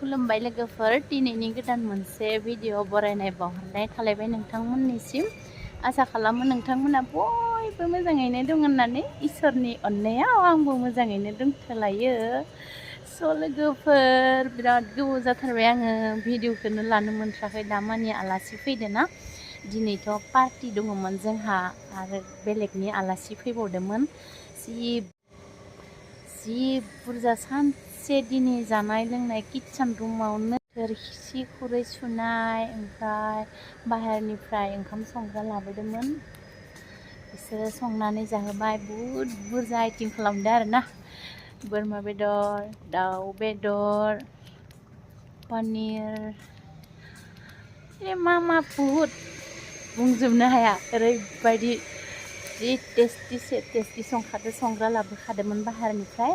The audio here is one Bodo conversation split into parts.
खुलुमबाय लोगोफोर दिनैनि गोदान मोनसे भिडिअ बरायनाय बावहरनाय थालायबाय नोंथांमोननिसिम आसा खालामो नोंथांमोना बयबो मोजाङैनो दं होननानै इसोरनि अननायाव आंबो मोजाङैनो दंथलायो स' लोगोफोर बिराद गोबाव जाथारबाय आङो भिडिअखौनो लानो मोनथ्राखै दामानि आलासि फैदोंना दिनैथ' पार्टि दङमोन जोंहा आरो बेलेगनि आलासि फैबावदोंमोन जि बुरजा सानसे दिनै जानाय लोंनाय किटचेन रुमावनो थोरसि खुरै सुनाय ओमफ्राय बाहेरनिफ्राय ओंखाम संग्रा लाबोदोंमोन बिसोरो संनानै जाहोबाय बुहुद बुरजा आइटेम खालामदों आरोना बोरमा बेदर दाउ बेदर पनिर मा बुहुद बुंजोबनो हाया ओरैबायदि जि टेस्टि संखादो संग्रा लाबोखादोंमोन बाहेरनिफ्राय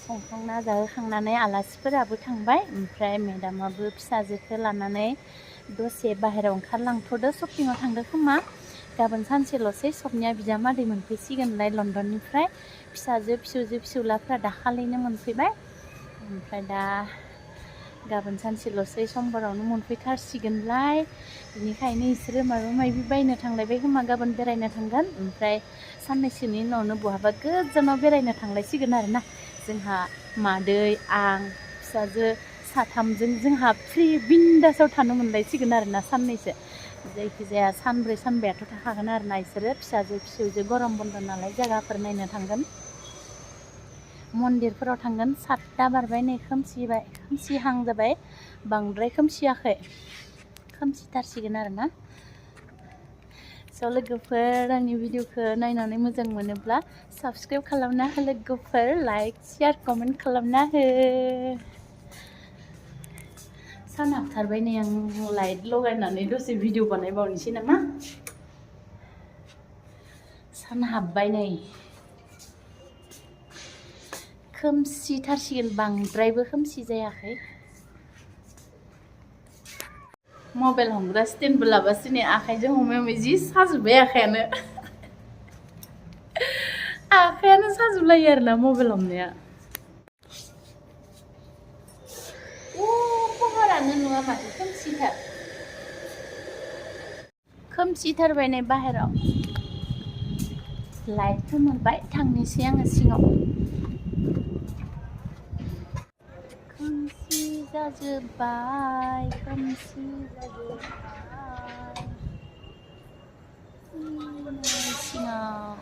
संखांना जाहोखांनानै आलासिफोराबो थांबाय ओमफ्राय मेडामाबो फिसाजोखौ लानानै दसे बाहेरायाव ओंखारलांथ'दो शपिंआव थांदो खोमा गाबोन सानसेल'सै सबनिया बिजामादै मोनफैसिगोनलाय लण्डननिफ्राय फिसाजो फिसौलाफ्रा दाखालिनो मोनफैबाय ओमफ्राय दा गाबोन सानसेल'सै समबारावनो मोनफैथारसिगोनलाय बिनिखायनो इसोरो माबा माबि बायनो थांलायबाय खोमा गाबोन बेरायनो थांगोन ओमफ्राय साननैसोनि उनावनो बहाबा गोजानाव बेरायनो थांलायसिगोन आरोना जोंहा मादै आं फिसाजो साथामजों जोंहा फ्रि बिन्दासाव थानो मोनलायसिगोन आरोना साननैसो जायखिजाया सानब्रै सानबायाथ' थाखागोन आरोना इसोरो फिसौजो गरम बन्द नालाय जायगाफोर नायनो थांगोन मन्दिरफोराव थांगोन 7ता बारबाय नै खोमसिहां जाबाय बांद्राय खोमसियाखै खोमसिथारसिगोन आरोना स' लोगोफोर आंनि भिडिअखौ नायनानै मोजां मोनोब्ला साबस्क्राइब खालामना हो लोगोफोर लाइक शेयार कमेन्ट खालामना हो सान हाबथारबाय नै आं लाइट लगायनानै दसे भिडिअ बानायबावनोसै नामा सान हाबबाय नै खोमसिथारसिगोन बांद्रायबो खोमसि जायाखै मबाइल हमग्रा स्टेन्डबो लाबासो नै आखाइजों हमै जि साजोब्बाय आखायानो साजोबलायो आरोना मबाइल हमनाया महरानो नुवा माथो खोमसिथारबाय नै बाहेराव लाइटखौ मोनबाय थांनोसै आङो सिङाव खोमसि जाजोब्बाय सिङाव